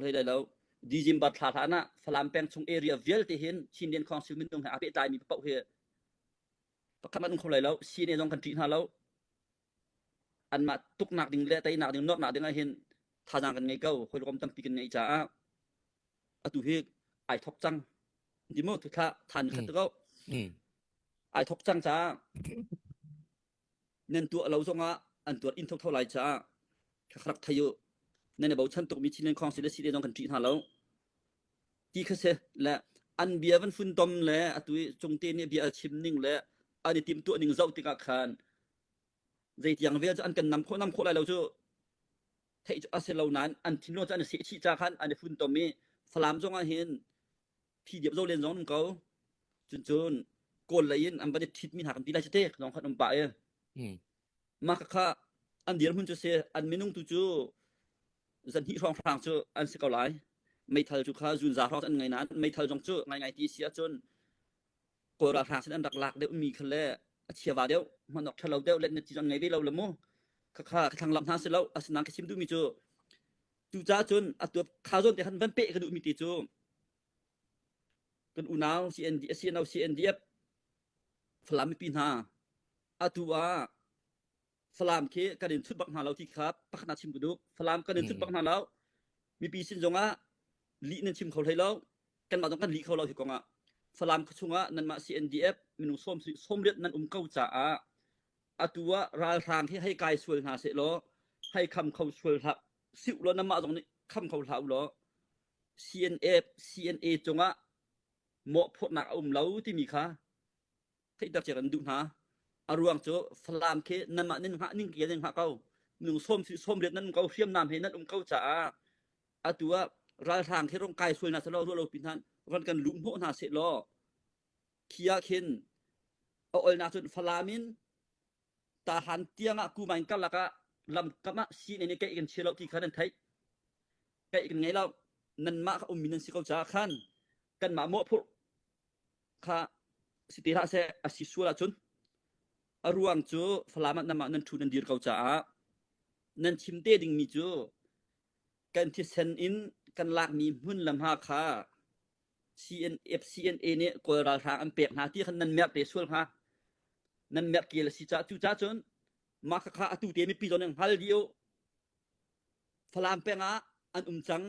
hlei lai lo. December thla hlan ah Falam peng chung area vialte hin Chinlian Council minung he aa pehtlaimi paoh hi pakhat hmanh um kho lai lo. CNA zong kan ṭih hna lo. Anmah tuknak ding le teinak ding nuamhnak ding ah hin thazaang kan ngei ko. Hawikom tampi kan ngeih caah atu hi ai thok cang. Ti mu thla than khat ko. Ai thok cang caah nan tuah lo zongah an tuar in thotho lai caah kha rak thei u. Nan i bochan tukmi Chinland Council le CDA zong kan ṭih hna lo. Ti kha si le an bia van funtom le atu i Cungte nih bia a chim ning le an i timhtuah ning zoh tikah khan zeitiang vel cu an kan nam khawh nam khawh lai lo cu theih cu a si lo nain an thinlung cu an i sehchih ca khan an i funtom i Falam zong ah hin thi diap zo len zong um ko cun cun kawl lei in an van i ṭhitmi hna kan ti lai cu te zong khan um pah i mah kha an dirhmun cu si an minung tu cu zanhnih hrawnghrang cu an si ko lai meithal cu kha zunza hrawng an ngei nain meithal zong cu ngaingai ti si ahcun kawl ralhrang sin an rak lak deuh mi kha le a chiava deuh hman awk ṭhalo deuh let na ti zong ngei ve lo le mu kha kha ka thlang lam hna si lo asinain ka chim duhmi cu cucaah cun atu kha zawn te khan van peh ka duhmi ti cu kan unau CND CNO CNDF Falam mipi hna atu ah Falam khi kan in chut bak hna lo ti kha pakhat na chim ka duh Falam kan in chut bak hna lo mipi sin zongah lih nan chim kho hlei lo kanmah zong kan lih kho lo hi kongah Falam khua chungah nanmah CNDF minung sawm sawmriat nan um ko caah atu ah ralhrang hi hei kai sual hna seh law hei kham kho sual hlah siu law nanmah zong nih kham kho hlah u law CNF CNA cungah mawhphurhnak a um lo timi kha theihter cia kan duh hna. A ruang cu Falam khi nanmah nan hngah ning ke nan hngah ko. Minung sawm sawm riat nan um ko hriamnam he nan um ko caah atu ah ralhrang khi rong kai sual hna selaw ruah lo pi hna ron kan luh hnawh hna seh law khi ah khin a olnak cun Falam in Tahan tiang ah Kumain karlak ah lamkam ah sii nih keih kan chia lo ti kha nan theih. Keih kan ngei lo. Nanmah kha ummi nan si ko caah khan kanmah mawhphurh kha si ti hlah seh a si sual ahcun a ruang cu Falam ah nanmah nan ṭhu nan dir ko caah nan chim te dingmi cu kan thisen in kan lakmi hmun le hma kha CNF CNA nih Kawl ralhrang an pek hna ti khan nan merh te sual hnga. Nan merh kel a si caah cu ca cun mah khakha atu te mipi zawn in hngal dih u. Falam peng ah an um cang.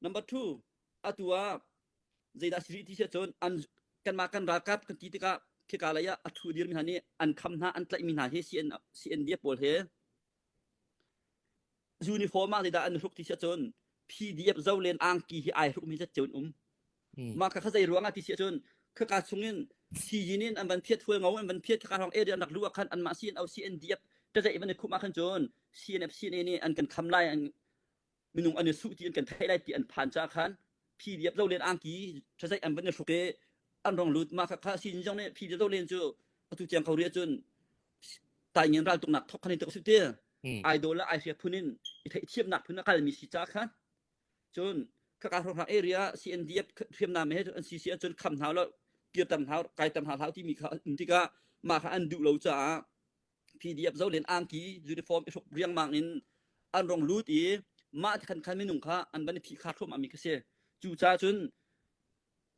Number two, atu ah zeidah si rih ti si ahcun an kanmah kan ralkap kan ti tikah khika lei ah a ṭhu dirmi hna nih an kham hna an tlaihmi hna hi CN, CNDF pawl he Uniform ah zeidah an hruk ti si ahcun PDF zolen angki hi ai hrukmi zat ceu an um. Mah kha kha zei ruang ah ti si ahcun khaka chungin sijin in an van phiat hual ngo an van phiat khaka hrawng area an rak luh ah khan anmah CNO CNDF tazaih van i khumh ah khan cun CNF CNA nih an kan kham lai an minung an i suh ti an kan theih lai ti an phan caah khan PDF zolen angki tazaih an van i hruk i an rong lut mah kha kha sijin zong nih PDF zolen cu atu tiang ko rih ahcun taingen raltuknak thok khan in su te idol le ai hria phun in i theihthiamnak phun a kalmi si ca khan cun khaka hrawng area CNDF hriamnam he an CC cun kham hna lo kirtam hna kaitam hna hlau timi kha um tikah mah kha an duh lo caah PDF zolen angki uniform i hruk riangmang in an rong lut i mah khan khan minung kha an van i phih kha thluahmah mi kha si cu ca cun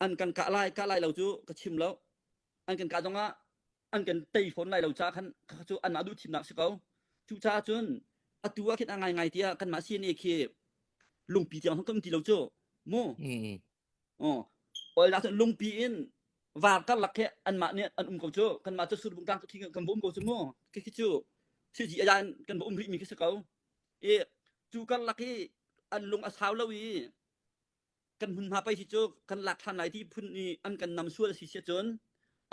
an kan kah lai kah lai lo cu ka chim lo an kan kah zongah an kan tei fawn lai lo caah khan kha cu anmah duh thimnak si ko. Cucaah cun atu ah khin a ngaingai tiah kanmah CNA khi lungpi tiang kan um ti lo cu mu. Oh, oil cun lungpi in var karlak khi anmah nih an um ko cu kanmah cu surbung tlang khi kan va um ko cu mu khi khi cu siji ayan kan va um rih mi khi si ko i cu karlak hi an lung a sau lo i kan hmunhma pei hi cu kan lak ṭhan lai ti phun i an kan nam sual a si si cun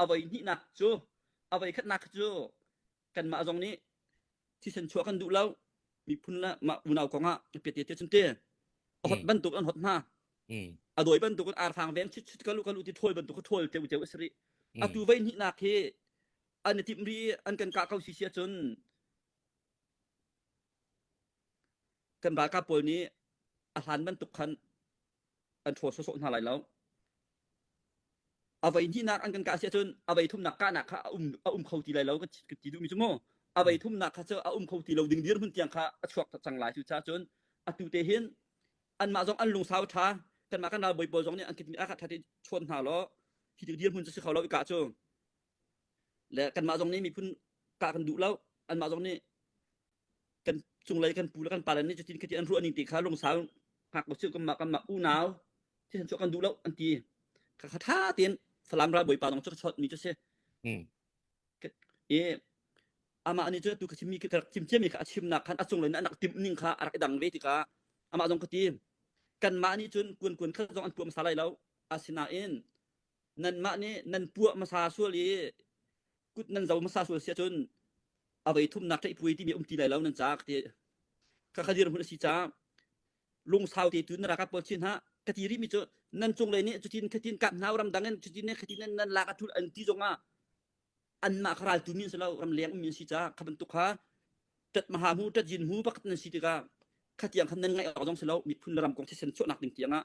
a voi hnihnak cu a voi khatnak cu kanmah zong nih thisen chuah kan duh lo miphun le mah unau kong ah piate te cun te a hot bantuk an hot hna a dawi bantuk in arfang veng chit chit kalu kalu ti ṭhawl bantuk ṭhawl teu teu a si rih atu voi hnihnak hi an i timh ri an kan kah ko si si ahcun Kan ralkap pawl nih a hlan bantuk khan an ṭhawl sawsawh hna lai lo. A voi hnihnak an kan kah si ahcun a voi thumnak kahnak kha a um, a um kho ti lai lo kan ti duhmi cu mu. A voi thumnak kha cu a um kho ti lo ding dirhmun tiang kha a chuak cang lai. Cucaah cun atu te hin. Anmah zong an lungsau ṭha. Kanmah kan ralbawi pawl zong nih an kitmi ah ṭha tein chawn hna law hi ti dirhmun cu si kho lo i kah cu. Le kanmah zong nih miphun kah kan duh lo. Anmah zong nih kan cunglei kan pu le kan pale nih cutin khati an ruah ning ti kha lungsau hngak ko sih kanmah kanmah unau thisen chuah kan duh lo an ti. Kha kha ṭha tein Falam ralbawi pa zong cu ka chawt mi cu si. I amah nih cun atu ka chimmi ka rak chim ciami kha a chimnak khan a cunglei in an rak timh ning kha a rak i dang ve tikah amah zong ka ti kanmah nih cun kuan kuan khat zong an puah hmasa lai lo asinain nanmah nih nan puah hmasa sual i kut nan zo hmasa sual si ahcun a voi thumnak ṭaihpuai timi um ti lai lo nan ca ka ti kha kha dirhmun a si caah lungsau te tu na ralkap pawl chin ha ka ti rih mi cu nan cunglei nih cutin khatin kap hna ramdang in cutin ne khatin nan lak a thul an ti zongah anmah kha raltu mi an si lo ramleng ummi an si caah kha bantuk kha ṭat maha mu ṭat yin mu pakhat nan si tikah khatiang khan nan ngaih awk zong si lo miphun le ram kong thisen chuahnak ding tiangah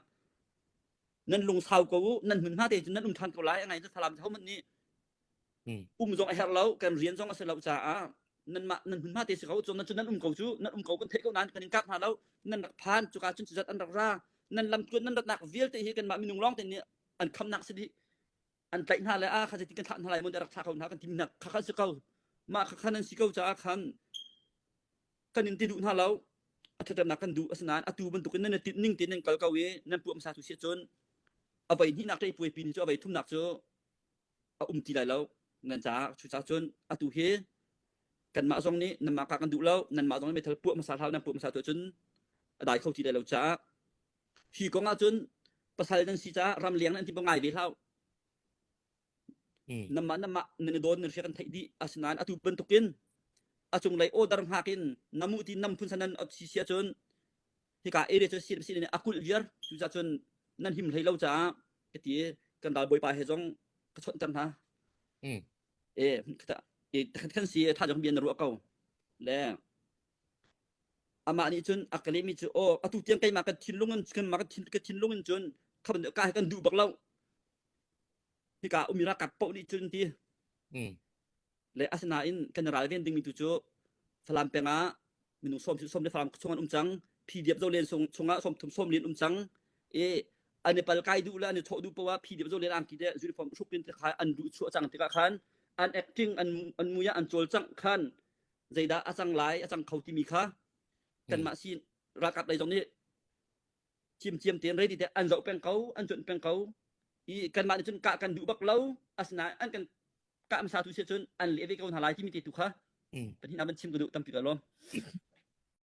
nan lungsau ko u nan hmunhma te cun nan um ṭhan ko lai a ngai cu Falam ho hmanh nih um zong a herh lo kan rian zong a si lo caah nanmah nan hmunhma te si ko cu nan cu nan um ko cu nan um ko kan theih ko nain kan in kap hna lo nan rak phan cuka cun cuzat an rak ra nan lamtluan nan ratnak vialte hi kanmah minung lawng te nih an khamnak si dih an tlaih hna le a kha zeitin kan thlah hna lai mun rak thlah ko hna kan ti hna kha khan si ko mah kha khan an si ko caah khan kan in ti duh hna lo a thatnak kan duh asinain atu bantukin nan tinh ning tein nan kal ko i nan puam sa tu si cun a voi hnihnak ṭei puai pin cu a voi thumnak cu a um ti lai lo nan caah cu ca cun atu hi kanmah zong nih nanmah ka kan duh lo nanmah zong nih meithal puah hmasa hlau nan puah hmasa tu cun a dai kho ti lai lo caah Hi kong ahcun pasal nan si caah ramleng nan ti ngai ve hlah. Namah namah nan i dawn nan hria kan theih dih. Asinain atu bantukin a cunglei order hngak in namu ti nam phun san nan si si ahcun hika area cu si si a kulh viar cucaah cun nan him hlei lo caah ka ti kan ral bawipa he zong ka chawnhter hna. E kan si tha jong bia na ruah ko. Le Amah nih cun a ka lehmi cu aw atu tiang keimah kan thinlung in kanmah kan thin ka thinlung in cun kha bantuk ka hi kan duh bak lo. Hika umi ralkap paoh nih cun ti. Le asinain kan i ralven dingmi tu cu Falam peng ah minung sawm sawm le Falam chung an um cang. PDF zolen chungah 30 sawm um cang. I an i pal kai duh le an i thawh duh poah PDF zolen angki te uniform hruk in te kha an duh chuah cang tikah khan an acting an an mui ah an cawlcangh khan zeidah a cang lai a cang kho timi kha kanmah si ralkap lei zong nih ciamciam tein ready te an zoh peng ko an cuanh peng ko i kanmah nih cun kah kan duh bak lo asinain an kan kah hmasa tu si cun an leh ve ko hna lai timi te tu kha pahnih na van chim ka duh tampi ka lawm.